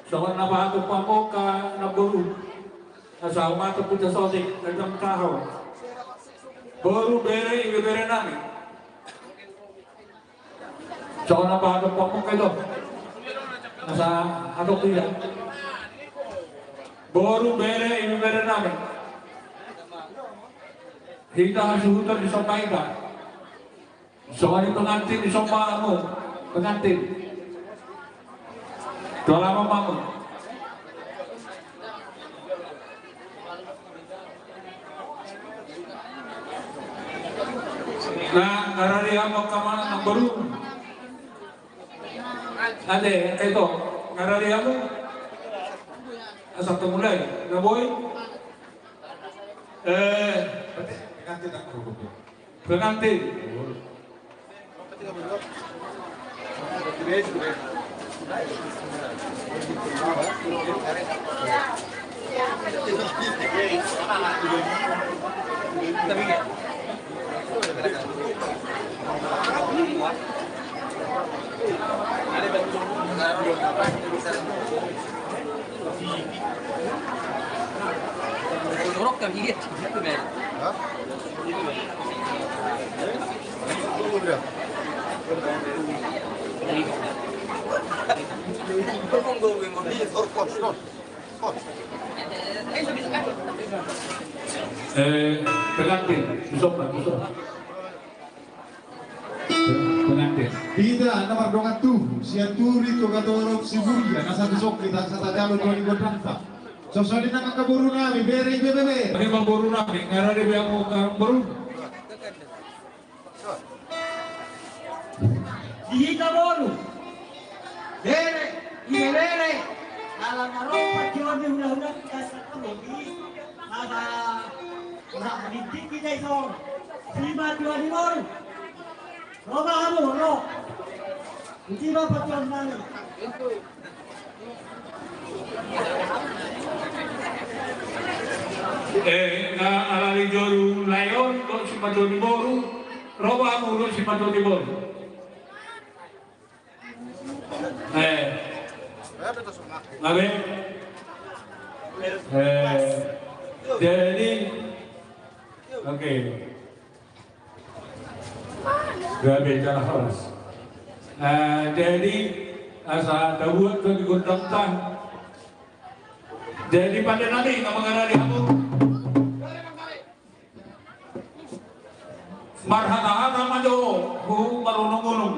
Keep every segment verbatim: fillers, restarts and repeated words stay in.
Songon na pahatop hamu angka namboru. Asa humatop hita saotik, na jam taho. Boru, bere, ibebere nami. Songon na pahatop hamu angka ito. Asa hatop hita. Boru, bere, ibebere nami. Hita hasuhuton disomba hita. Songon i pengantin disomba hamu, pengantin. Tu halaman hamu. Nah, ngarari hamu angka namboru. Ate, ito, ngarari hamu. Asa tumulai, na boi. Eh, pengantin. Eh, pengantin, disomba, disomba. Pengantin. Hita na mardongan tubu, Sianturi, Togatorop, Siburia, na satusok hita, asa tajalo dua ni gondangta. Songon i nang angka boru nami, bere, ibebere. Ate ma boru nami, ngarade be hamu angka boru. Di hita boru, bere, ibebere, ala na ro panjouon ni hulahula hita sahat tu lobi. Asa, asa mangintip hita dison. Sima tuan ni boru. Ro ma hamu, ro. Isi ma panjouon nami. Eh, na ala ni jolo lae on, dohot simatuan ni boru, ro ma hamu dohot simatuan ni boru. Eh. Ngabe? Eh, jadi, oke. Gabe jala horas. Eh, jadi, asa tabuat do di gondangta. Jadi pande nami na mangarade hamu. Marhatahata ma jo ho marunungunung.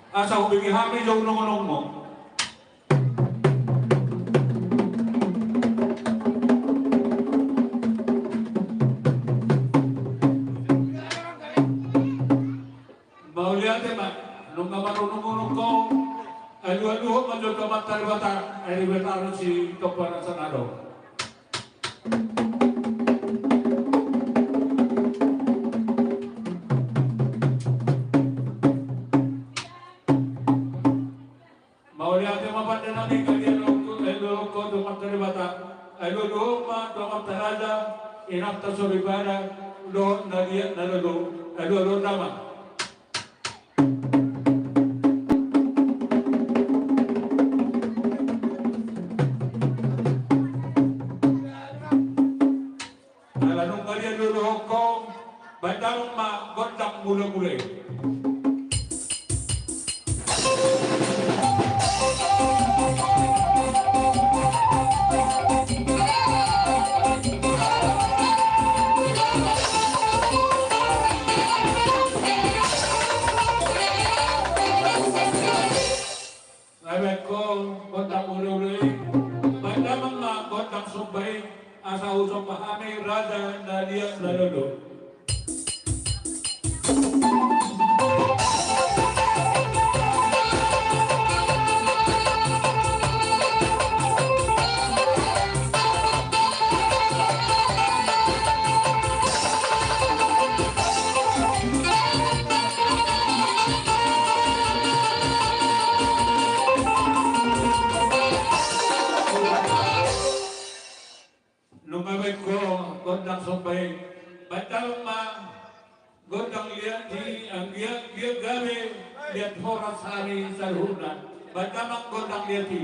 Asa hubege hami jo unungunungmu. Mauliate ma, nunga marunungunung ho, alualuhon ma jo tu Amanta Debata, ai Debata do sitompa na sanga do. Mauliate ma pande nami, gabe alualuhon ho tu Amanta Debata, alualuhon ma tu amanta raja, inanta soripada, dohot na liat na lolo, alualuhon nama. Ala nunga dialualuhon ho, bahen damang ma gondang mulamula i. Ai bahen ho gondang mulamula i, bahen damang ma gondang somba i, asa husomba hami raja na liat na lolo. Nunga bahen ho gondang somba i, bahen damang ma gondang liat i, anggiat, anggiat gabe liat horas hami saluhutna. Bahen damang gondang liat i.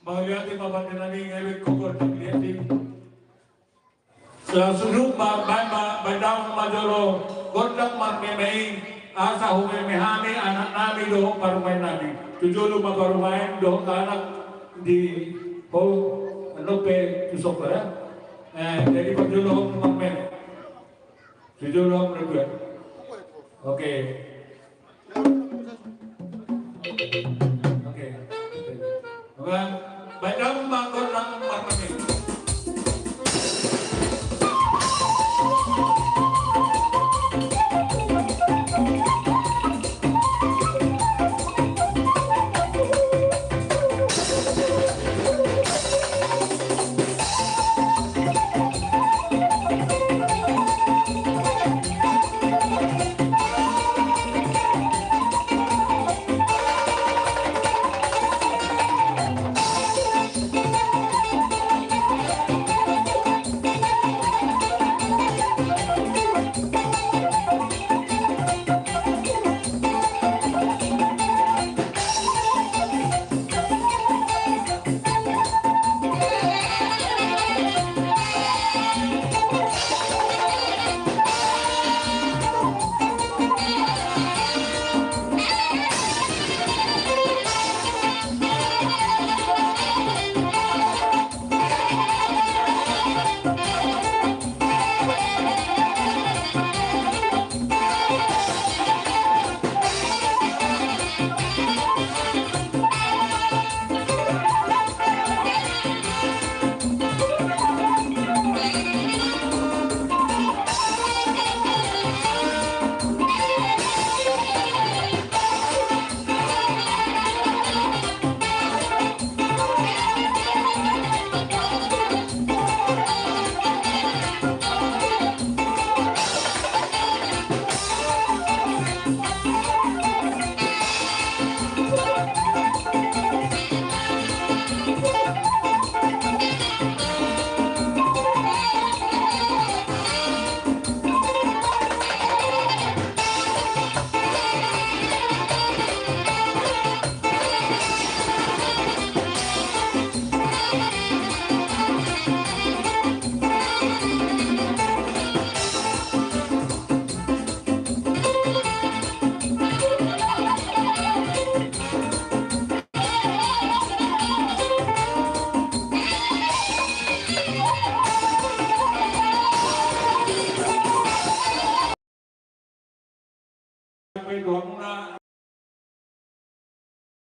Mauliate ma pande nami, ngebek ho gondang liat i. Langsung ma baen ma, baen damang ma jolo gondang marmeme i, asa humeme hami anak nami dohot parumaen nami. Tu jolo ma parumaen dohot anak di ho, anu pe tu sopo ya. Eh, jadi parjolo ho marmeme. Tu jolo ho marmeme. Oke. Oke. Oke. Baen damang ma gondang marmeme.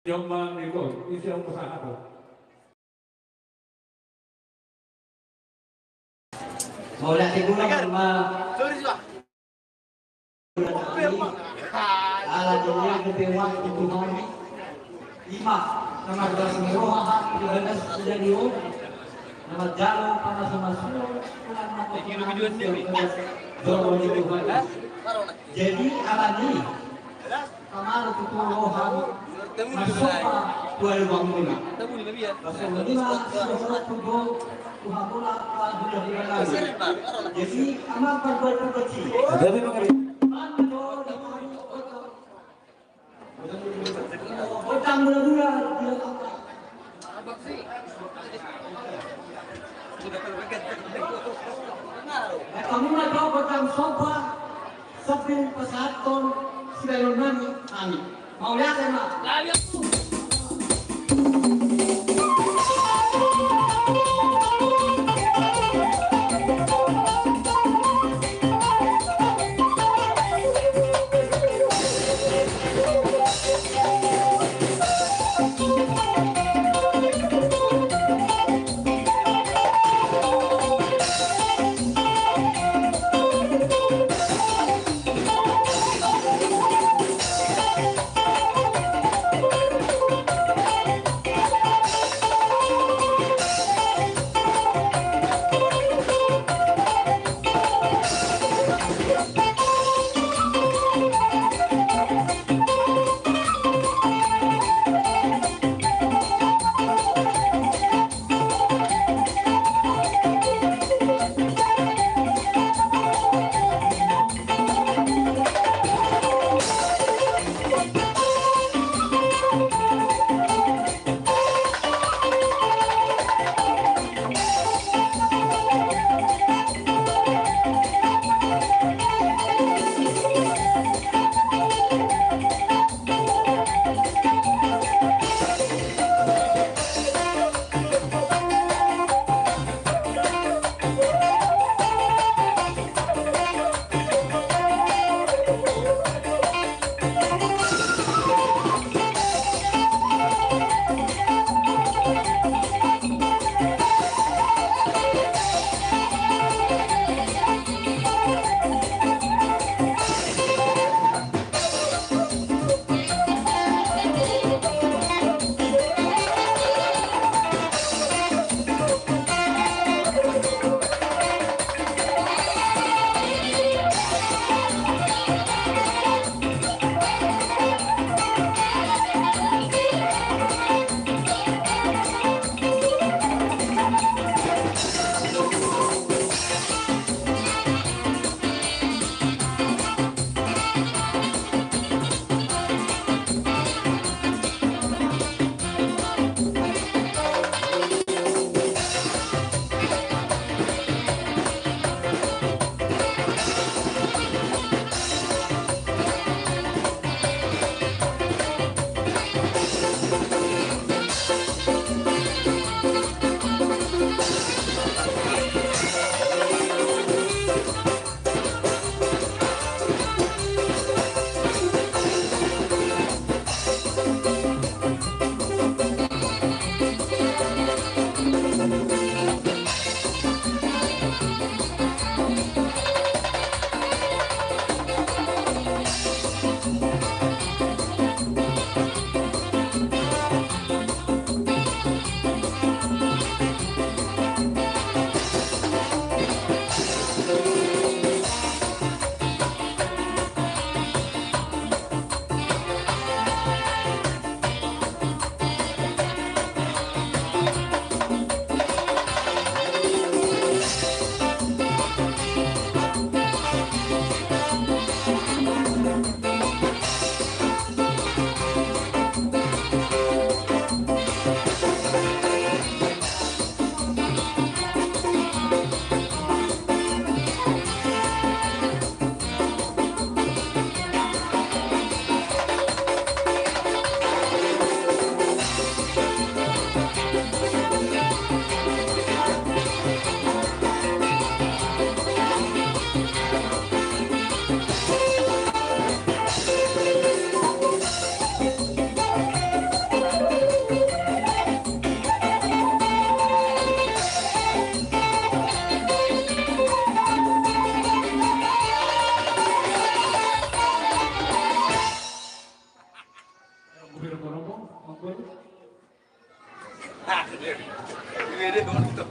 Jomma ni ko, isi yang usaha ko. Mauliate hula ma. Ala jolong ke waktu Tuhan. Ima, nama das roha, di bagas jadi o. Nama jalo, nama sama semua. Jadi, ala ni. Amang tutu roham marsomba tu aluang muna. Marsomba muna, marsomba tu do, tu hamuna, tu hamuna. Jadi, amang parbuat tu kecil. Godang mula-mula, dia apa? Kamu mah jawab tentang sopa, sambil pasahaton, sudah lunani, amin. Mauliate ma. Hei,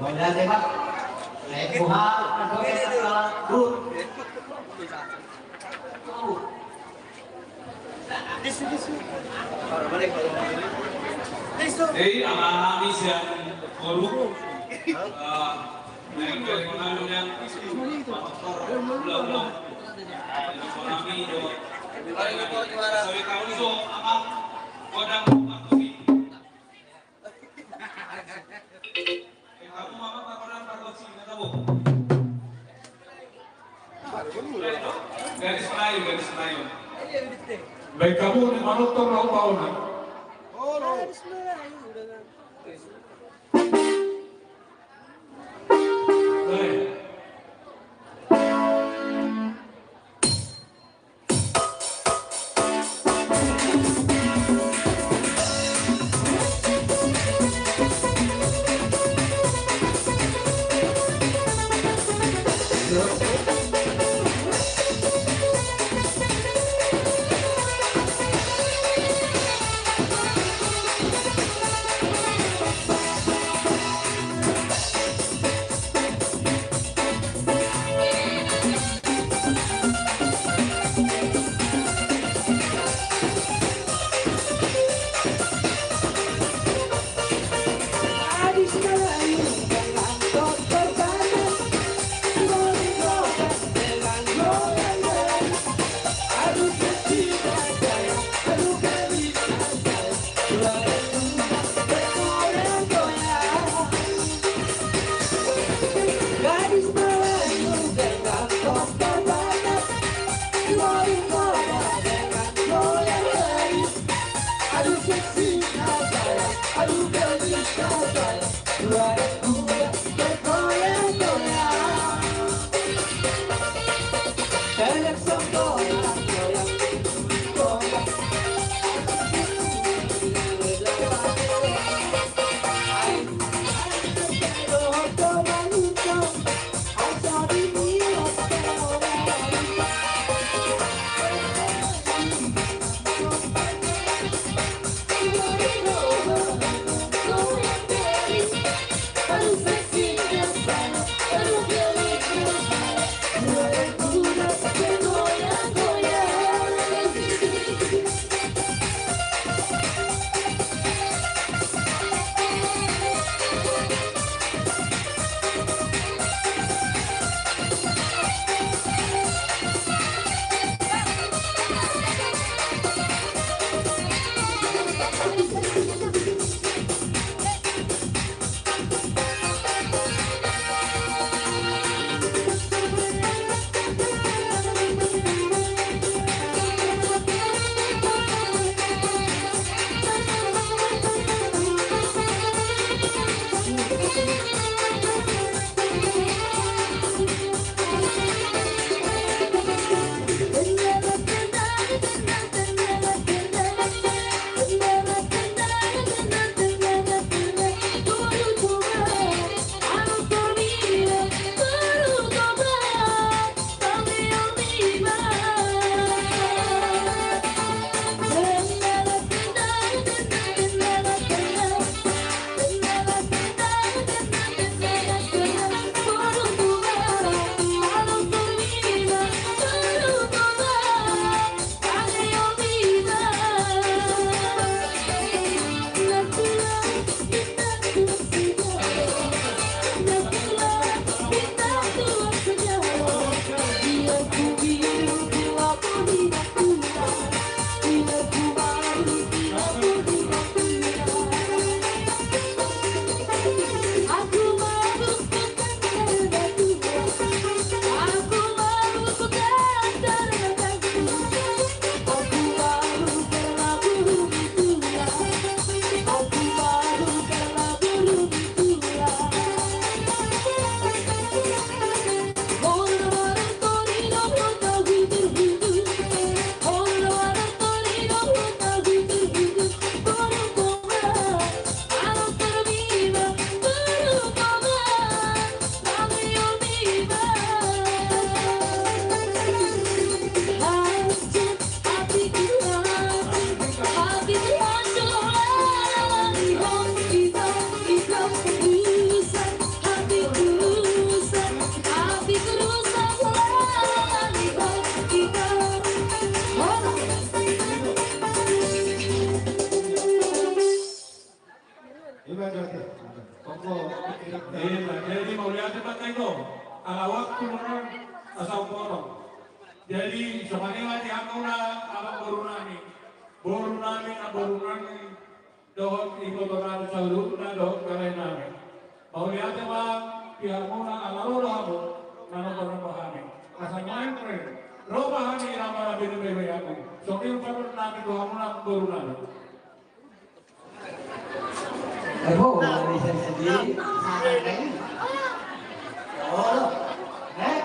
amang nami sian Toru. Ah, Garis Melayu, garis Melayu. Baik, kamu ni manutor lo mau na. Baik. Jadi mauliate ma angka ito, ala waktu nuaeng asa hupotong. Jadi songon i ma di hamuna amangboru nami, boru nami, namboru nami, dohot iboto nami saluhutna dohot kare nami. Mauliate ma di hamuna ala ro do hamu manomba-nomba hami. Asa nuaeng pe ro ma hami ala bere-bere hamu. Songon i ma panuhon nami tu hamuna boru nami. Eh, bo, bisa sedih. Oh, eh,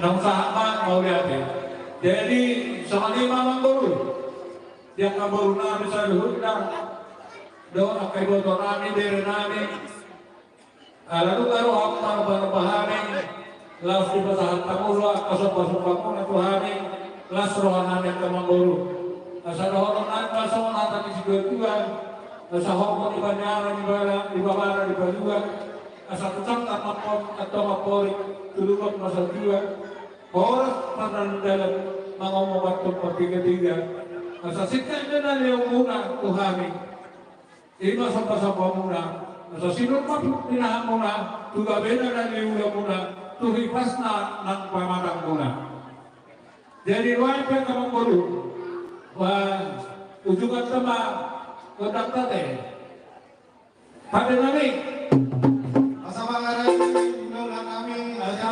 nang sahat ma mauliate. Jadi songon i ma amangboru. Di angka boru nami saluhutna, dohot angka iboto nami, bere nami. Ala nunga ro hamu manomba-nomba hami, laos dipasahat hamu do angka somba-somba muna tu hami, las roha nami angka amangboru. Asa dohonon nami ma songon hata ni situa-tua, asa horbo di baniara di bala, di babara di balua, asa tu sangkar ma antong amporik, tu lubak ma satua. Horas mardalan-dalan, mangomo ma antong martiga-tiga. Asa singkat do na nilehon muna tu hami. I ma somba-somba muna. Asa sinur ma pinahan muna tu gabena na niula muna, tu hipasna nang pamatang muna. Jadi nuaeng pe angka amangboru, ujunganta ma gondang ta ate. Pande nami. Asa mangarangi gondang nami, asa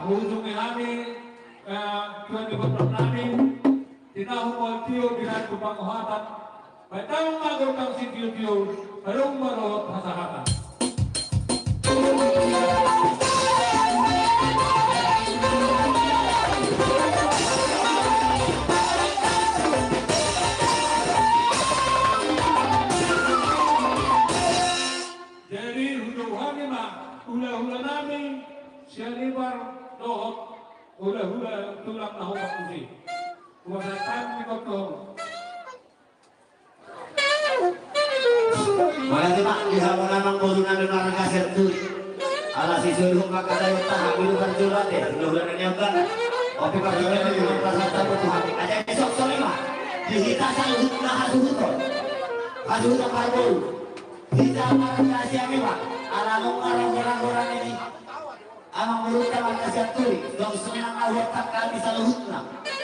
ujungi hami, eh, tuan di gondang nami, di na humol tio, di na tu pangohatan, baen damang ma gondang sitio-tio, adong ma dohot hasahatan. Jadi hujou hami ma hula-hula nami Sianipar dohot hula-hula tulang na hombar tusi. Hupasahat hami ma tu hamu. Mauliate ma di hamuna amangboru nami marga Sianturi. Ala sisoluhon ma angka daion taha, bilu parjolo ate, hula-hula na niamban. Ope parjolo nami marga Sianturi tu hami. Aja di sok soli ma di hita saluhutna hasuhuton. Hasuhuton parboru. Hita marga Sianipar, ala nunga ro hora-hora ni amangborunta marga Sianturi, songon i nang na huhutangkon hami saluhutna.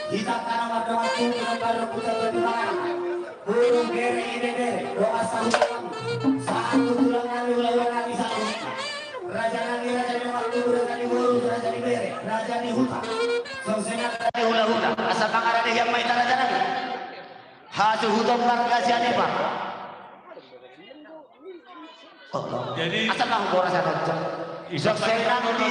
Hita angka na mardongan tubu, na mardongan tubu, na mardongan tubu, na mardongan tubu. Boru, bere, ibebere, dongan sahuta nami. Sahat tu tulang nami, hula-hula nami saluhutna. Raja nami, raja ni dongan tubu, raja ni boru, raja ni bere, raja ni huta. Songon i nang raja ni hula-hula. Asa mangarangi hian ma hita raja nami. Hasuhuton marga Sianipar. Jadi asa nang boras asa nonjak. Songon i nang di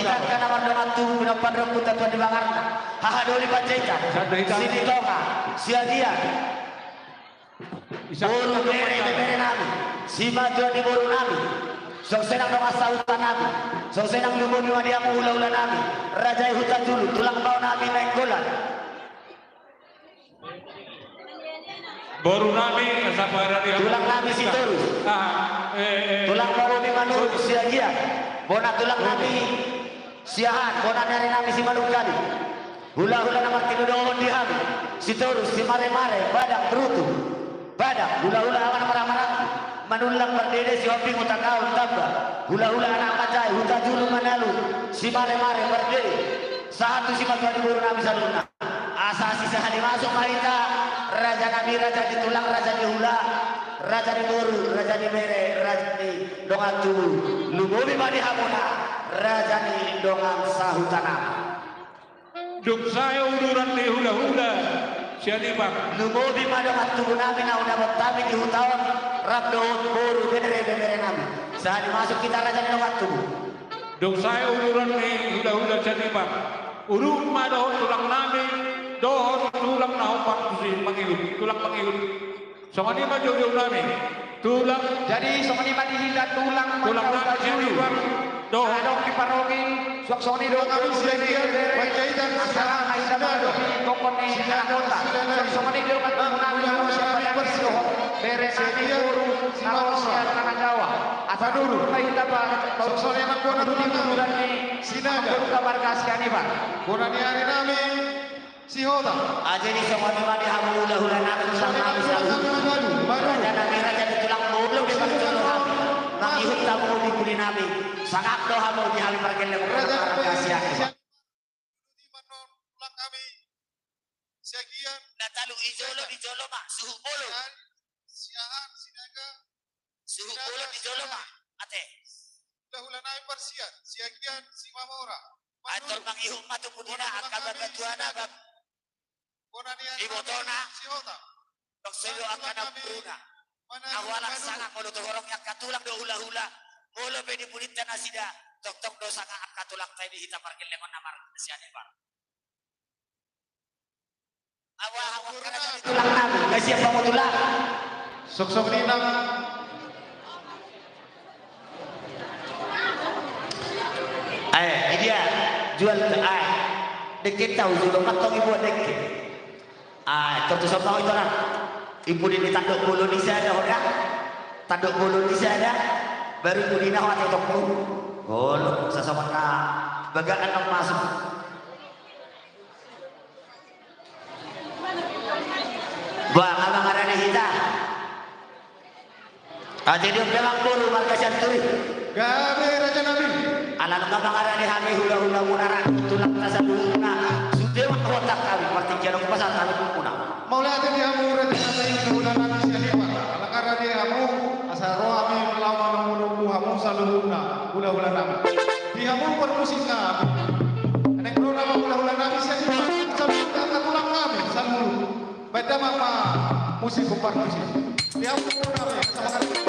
hita angka na mardongan tubu, na mardongan tubu, tuan di bangarna. Haha doli Panjaitan. Sandaitan. Silitonga. Siagian. Boru, bere, bere nami. Simatua ni boru nami. Songon i nang dongan sahuta nami. Songon i nang lumobi ma di hamu hula-hula nami. Raja i Hutajulu, tulang bao nami Nainggolan. Boru nami, asa parari. Tulang nami Sitorus. Ah, eh, eh. Tulang boru ni Manurung Siagian. Bona tulang nami Siahaan, bona ni ari nami Simanungkalit. Hula-hula na martinodohon di hami. Sitorus, Simaremare, Badak, Rutu. Badak, hula-hula anak marhamaranggi. Manullang Pardede, Sihombing, Hutakaon, Tamba. Hula-hula anak Manjai, Hutajulu, Manalu, Simaremare, Pardede. Sahat tu simatua ni boru nami saluhutna. Asa sisahali masuk ma hita, raja nami, raja ni tulang, raja ni hula, raja ni boru, raja ni bere, raja ni dongan tubu. Lumobi ma di hamuna, raja ni dongan sahuta nami. Dung sae uduran ni hula-hula Sianipar. Lumobi ma dongan tubu nami na hudapot hami di huta on, rap dohot boru, bere, bere nami. Sahali masuk hita, raja ni dongan tubu. Dung sae uduran ni hula-hula Sianipar. Uduran ma dohot tulang nami, dohot tulang na hombar tusi mangihut, tulang mangihut. Songon i ma joujou nami. Tulang. Jadi songon i ma di hita tulang, tulang nami Sianipar. Dohot. Adong di paroki, suang songon i do. Tulang nami Sianipar, Panjaitan. Asa ma hita mangadopi gokhon ni anak kota. Suang songon i do, tulang nami Sianipar. Bere nami Sianipar. Boru, Sianipar. Asa dulu ma hita, Pak. Songon i ma bona tulang nami Sinaga. Boru marga Sianipar. Bona ni ari nami Sihota. Aja di songon i ma di hamu hula-hula nami, tulang nami saluhutna. Raja nami, raja ni tulang, boru di parjolo hami. Ihut hamu di pudi nami, sangap do hamu di hami pargelleng. Raja Sian. Tulang nami Siagian. Na talu i jolo, di jolo ma, suhut bolon. Siahaan, Sinaga. Suhut bolon di jolo ma, ate. Hulahula nami parsian, Siagian, Simamora. Atur mangihut ma tu pudina, angka bangatuana, bang. Ibotona. Dong solo angka namboruna. Ahu alang sangap molo tu horong ni angka tulang do hulahula. Molo pe di pudinta nasida, tongtong do sangap angka tulangta i di hita pargellengon na marga Sianipar. Ahu alang angka raja ni tulang nami, na siap hamu tulang. Soksok ni nang. Ae, i dia, jual, ae. Dengke tau jual, mantong ibu dengke. Ae, tortu sama itu lah. Ibu ini tanduk bolon i sada, hoda. Tanduk bolon i sada. Baru ibu ini nahu ate tokmu. Bolon, sasama na. Bagaan nang masuk. Bah, abang ada di hita. Ate di Ompemang Boru marga Sianturi. Gabe raja nami. Ala nunga mangarani hami hulahula muna raja tulangta saluhutna. Sude ma hotak hami, partingkian on pasahat hami tu muna. Mauliate di hamu raja nami hulahula nami Sianipar. Ala nunga rade hamu asa ro hami laho manunggu hamu saluhutna hulahula nami. Di hamu parmusik nami. Naeng ro nama hulahula nami Sianipar. Saluhutna angka tulang nami saluhut. Baen damang ma musik, gompar musik. Di hamu hulahula nami, sama kali.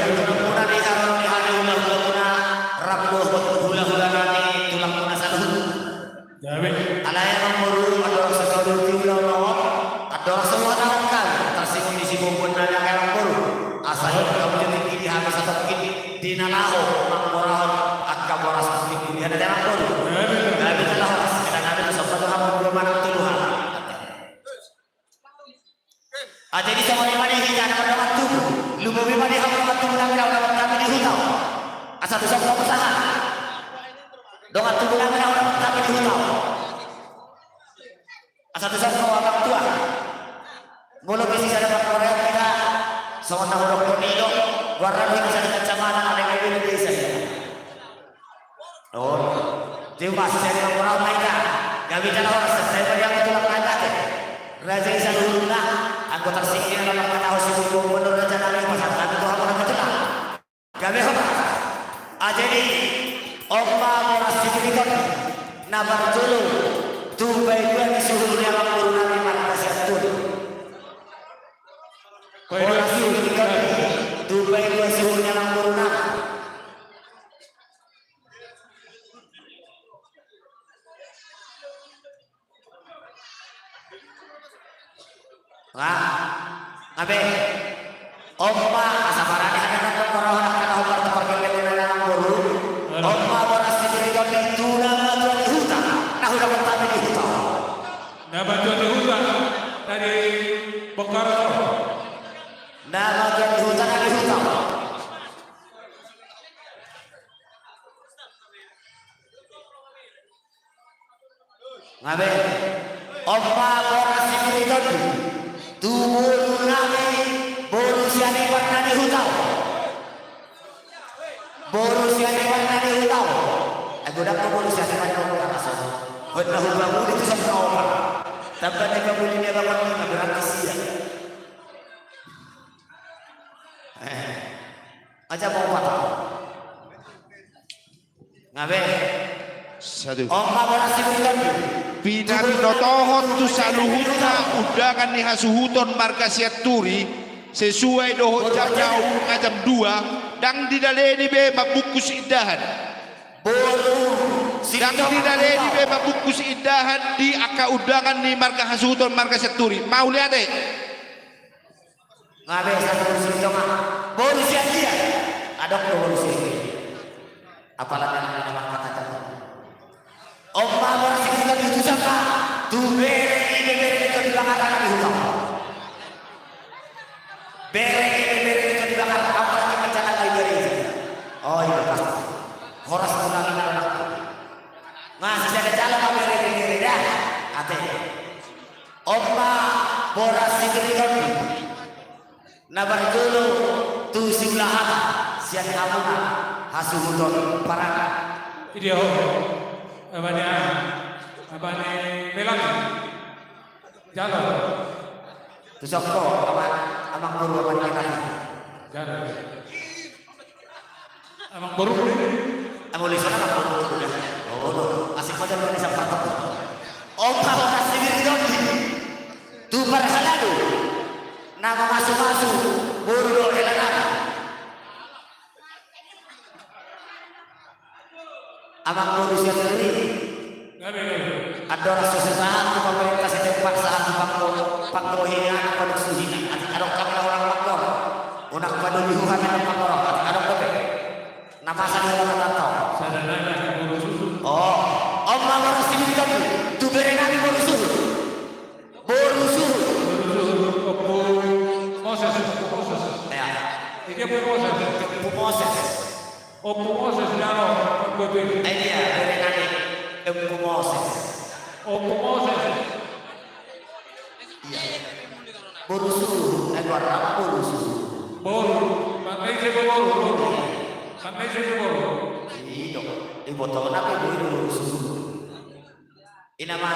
Tulang muna di haro ni hali hula-hula muna, rambu hula-hula nami tulang muna saluhut. Alai amang boru, andorang so saluhut di hula on, andorang so luat ahu kan, tarsinggung di siboboan nami angka amang boru. Asa i gabe jo tingki di hami satongkin di na laho mangkorahon angka boras tingki di hami amang boru. Gabe jo laho, asa kita gabe tu sopat tu hamu dua manang tolu hal. Jadi songon i ma di hita na mardongan tubu. Lumobi ma di hamu dongan tubu nami na undang kami di huta on. Asa tu songon i ma sahat dongan tubu nami na undang kami di huta on. Asa tu songon i ma amang tua. Molo pe sisada parhorasan hita songon na hudokkon i do. Goarna do hita sada kacamatan, ada yang lebih dari saya. Oh, terima kasih saya dengan orang lain dah. Gabe jala horas, saya bagi aku tulang lain lagi. Raja i saluhutna, anggo tarsingkir na mangkatahon siboboan raja nami, pasahat hami tu hamu na tulang. Gabe horas. Jadi on ma boras sipiriton na parjolo tu paidua ni suhut ni amang boru nami marga Sianturi. Boras sipiriton tu paidua suhut ni amang boru nami. Nga, nga be. On ma, asa barani hami na mangkorahon angka na hombar tu pargellengon na amang boru. On ma boras sipiriton di tu na matua ni huta, na hudapot hami di huta. Na matua ni huta, na di Bongkaran. Na matua ni huta, na di huta. Nga be. On ma boras sipiriton tu boru nami, boru Sianibar na di huta. Boru Sianibar na di huta. Ai godang do boru Sianibar na di huta. Hot na hupabuli tu sangka opa. Tamba ni pabuli ni abang on, berarti sia. Eh. Aja mau patah. Nga be. Satu. On ma boras sipiriton. Pinabinotohon tu saluhutna undangan ni hasuhuton marga Sianturi, sesuai dohot jamna, umumna jam dua, ndang didalani be mambungkus indahan. Boru. Ndang didalani be mambungkus indahan di angka undangan ni marga hasuhuton marga Sianturi. Mauliate. Nga be, satu boru sipiriton ma. Boru Siandia. Adong do boru Siandia. Apala na na mangkatahon. On ma boras sipiriton di huta on ma. Tu bere ni bebere ni Tondibangara na di huta on. Bere ni bebere ni Tondibangara. Apala na manjalangi bere i. Oh, i do pasti. Horas muna na na. Nga sisada jala ma bere ni bere da. Ate. On ma boras sipiriton na parjolo tu siulahata sian hamuna hasuhuton parana. Idia ho, abana, abana Melati. Jalo. Tu songko, amang, amang boru, abana Melati. Jalo. Amang boru. Amang boru, amang boru. Oh, asik ma jalo ni sampah. On ma boras sipiriton di tu parhalado na mamasumasu boru dohot hela nami. Amang boru Sianturi. Andorang so sahat tu pamarenta setempat, sahat tu panggo-, panggohi ni anak, panusuhi na. Atik adong hami na unang manggor, unang padomihu hami na manggor. Atik adong dope na masa di hula na tantau. Oh, on ma boras sipiriton tu bere nami boru Suhut. Boru Suhut. Boru Suhut, Ompu Moses, Ompu Moses. Ya. Idia Ompu Moses. Ompu Moses. Ompu Moses, jalo, Ompu Moses. Idia, bere nami, Ompu Moses. Ompu Moses. Iya. Boru Suhut, eh, goarna boru Suhut. Boru, mangkali saya boru, boru. Mangkali saya boru. Iya, dong. Iboto nami boru Suhut. Ina ma,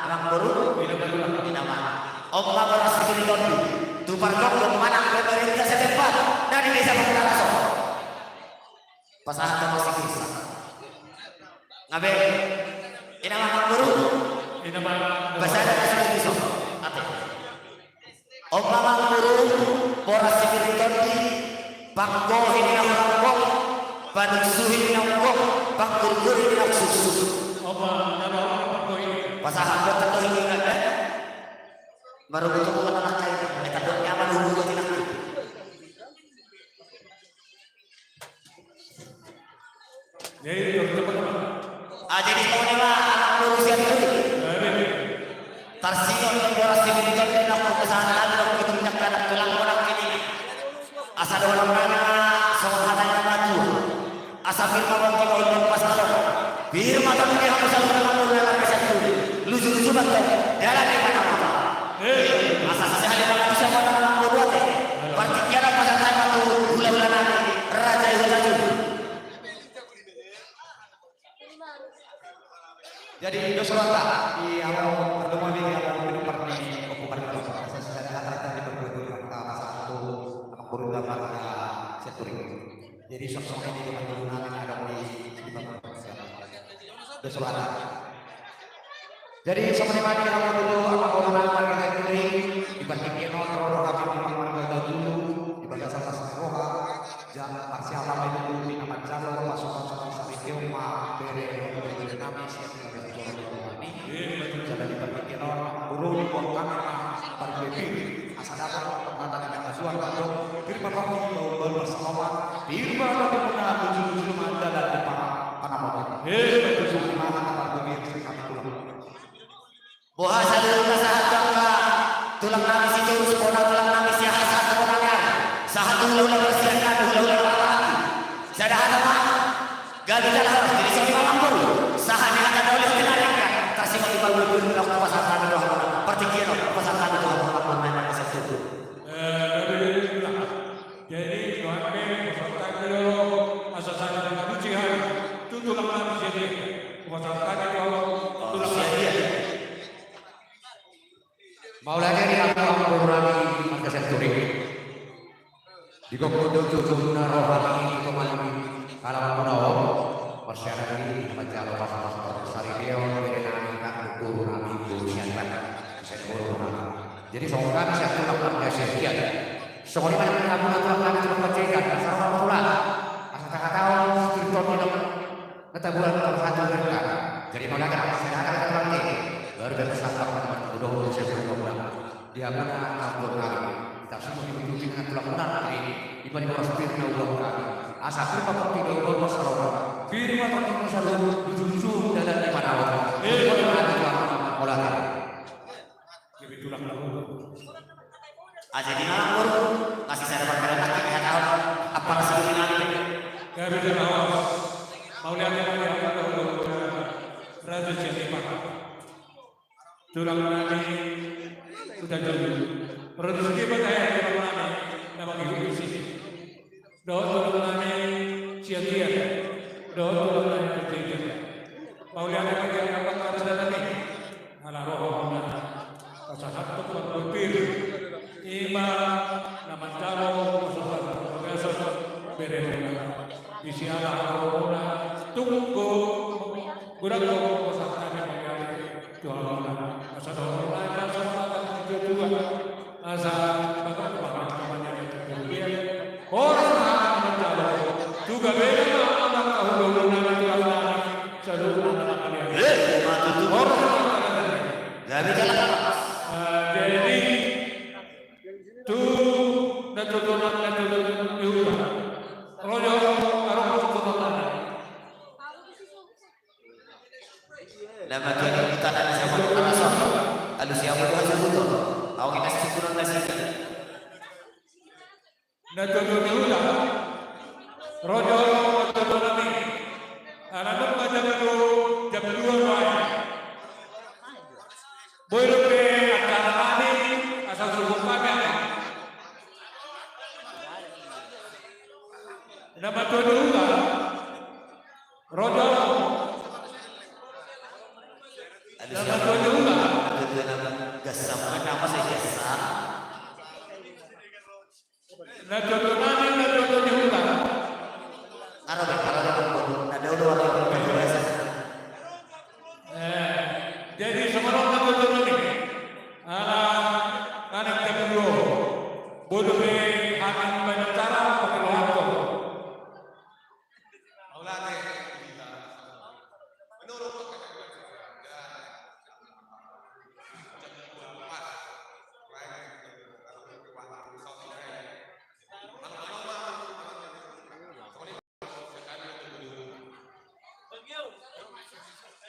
amang boru? Ina ma. On ma boras sipiriton tu pargonggom manang pamarenta setempat na di desa Pamungkaraso. Pasahat ma sipirsa. Nga be. Ina ma, amang boru? Ina ma. Pasada na sipirsa. Ate. On ma, amang boru, boras sipiriton di Panggohi ni na hurang gok, panungsuhi ni na gok, panggurguri ni na suksuk. Opa, jalo panggohi. Pasahat do tanggo hingga, eh? Baru butuh bukan anak lain, eh, tanggo nyaman hubungan anak. Jadi, terus cepat, Pak. Ah, jadi, mau nih, Pak, anak lurus ya, dulu. Jadi. Tarsingot di boras si Binton, di nang kesalahan, di nang gedung, nang kanak, tulang, orang ini. Asa dohononnami songon hata ni na matua. Asa pir ma bangki, bangki pas talo. Pir ma tong di hamu saluhut na mangolu na marga Sianturi. Luju-luju bangki. Dalan di mana mata. Asa sisahali manganusi amu na mangolu ate. Partingkian pasahat hami tu hula-hula nami. Raja i Hula Julu. Jadi, dos rohanta, di awal pertemuan ini, awal ini, perni, oku perni, asa sisada hata di pertemuan, masa satu, anak guru, marga Sianturi. Jadi, sosok ini di pertemuan ini ada di, di pertemuan. Dos rohanta. Jadi, songon i ma di hamu tutu, anak guru, marga Sianturi, di partingkian on, ro do hami di marga Hula Julu, di bagasan las ni roha, Jala parsiala ma i tutu di na manjalo pasu-pasu ni saripeon ma bere, bere nami sian bagasan joro ni roha nami. Jala di partingkian on, boru, diboan hami ma parbue pir. Asa dapot hata ni na masuan mandok, pir ma tong di bahulbahul parsaulian, pir ma tong di muna ujung-ujung ma dalan di pa-, panamotan. Songon i ma hata parbue pir sian hami tulang. Boha saluhutna sahat tu angka tulang nami Sitorus, bona tulang nami Siahaan, sahat tu bona ni ari, sahat tu hula-hula parsirangan, hula-hula parsirangan. Sada hata ma, gabe jala horas, jadi songon i ma amangboru. Sahat ni hata na uli hata na riangkat, tarsingot di palu-palu, pasahat hami tu hamu, partingkian on, pasahat hami tu hamu, amangboru nami, pasahat tu. Eh, gabe jala horas. Jadi, Tuhan pe, pasahat hami do, asa sada na manuci hami, tu tulang nami Siahaan, pasahat hami do, tulang nami. Mauliate di hamu amangboru nami marga Sianturi. Di gok do jujur na roha nami di tonga ni halaman muna on, parsiaran i manjalo pasu-pasu saripeon bere nami, anak guru nami, boru Siahaan, boru nami. Jadi songon i ma sian tulang nami Siahaan. Songon i ma di hamu tulang nami, tulang Panjaitan, asa ro ma tulang. Asa tahatahon spiriton ni na tabuan, tahatahon spiriton. Jadi mauliate, asa tahatahon tulang ni. Baru dapat santap, dapat bodoh, saya sudah pulang. Di hamu na tulang nami. Kita semua dibutuhkan dengan tulang nami. Di mana orang spiriton na ulang nami. Asa pir ma tong di bahulbahul parsaulian. Pir ma tong di muna saluhut, ujung-ujung dalan di panamotan. Pir ma tong di muna, mauliate. Gabe tulang na boru. Ah, jadi ma amangboru, masih sada parkara na dihatahon, apa na sidung nami. Gabe tulang na boru. Mauliate ma di hamu, Raja Siahaan. Tulang nami Hula Julu. Produksi kita ya, tulang nami, nama gitu sih. Dohot tulang nami Siahaan, dohot tulang nami Panjaitan. Mauliate ma di hamu angka raja nami. Ala roha muna pasahat tu parbue pir. I ma na manjalo pasu-pasu bagasan bere muna. Di siala roha muna tung godang do pasahat nami mauliate tu hamuna. Asa dohot roha nami, asa dohot roha nami. Asa, bagasan, bagasan, bagasan. Horas ma hami manjalo. Tu gabe ma angka hula-hula nami, tulang nami. Saluhut na mauliate. Eh, ma tutu. Horas ma hami manjalo. Gabe jala horas. Eh, jadi, tu na tutu, na tutu ni hula. Rojo, aro, aro, aro. Nama tuan kita na siapa, mana siapa? Alusi amu tuan sebut. Au kita sikuran nasi. Na tutu ni hula. Rojo, na tutu nami. Ala nunga jam dua, jam dua do ai. Boi dope acara nami, asa suhut hami. Nama tutu ni hula. Rojo. Aduh, nama siapa? Tuan ni hula. Aduh, tuan nama. Gasam, nama saya gasam. Na tutu nami, na tutu ni hula. Aro be, aro be, na tutu ni hula. Eh, jadi songon on na tutu nami. Ala, anak jam dua. Boi dope hami baen acara, pakai roha.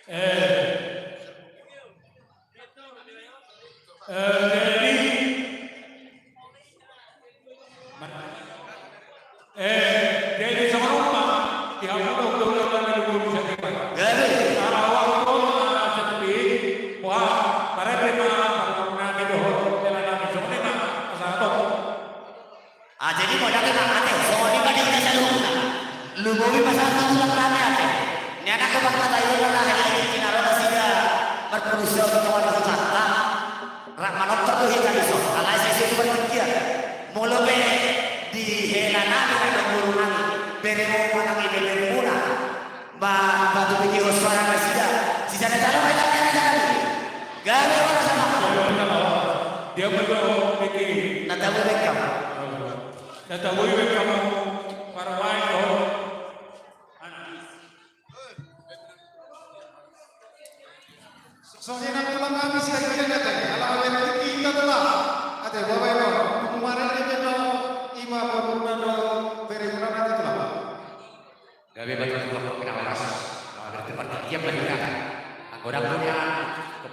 Eh, eh, jadi, eh, jadi songon on ma, di hamu do, do, do, do, do, do, do, do, do. Jadi, ala waktu na sepi, wah, parade ma, parade ma, di dohot, di dohot, di dohot, di dohot, di dohot. Ah, jadi modal ma ate, songon i ma di hita saluhutna. Lumobi ma sahat tu tulang nami ate. Nian anggo marhata i ma na hita i, di na ro nasida marpudun saut tu tonga ni hutanta. Rap manortor do hita dison, alai sai so tu partingkian. Molo pe di hela nami rap dohot boru nami, beremuna nang ibeberemuna. Ba, ba tu pigi hos suara nasida. Sisada jalo, ba, jalo, jalo, jalo. Gabe wala sama. Dia mau pigi. Na tabo bekkam. Na tabo bekkam. Parwai do. Songon i nang tulang nami, sai dia ate. Ala berengki hita tulang. Ate, bawa ino. Kemarin dia no ima pemuna do berengki ate tulang. Gabe ma tutu, Tulang, na horas. Ala berengki partingkian ma hita. Anggo dang do nian,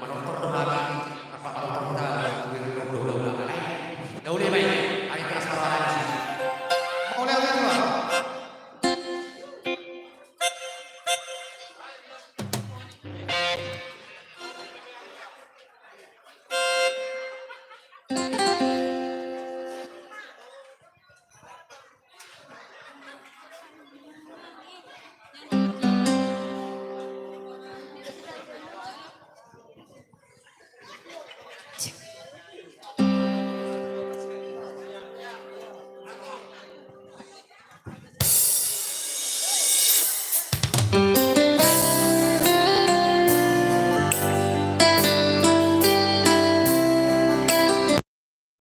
manortor do hami, rap manortor do hami, tu hula-hula nami. Daude ma i, ai keras parwara i. Mauliate, Tulang.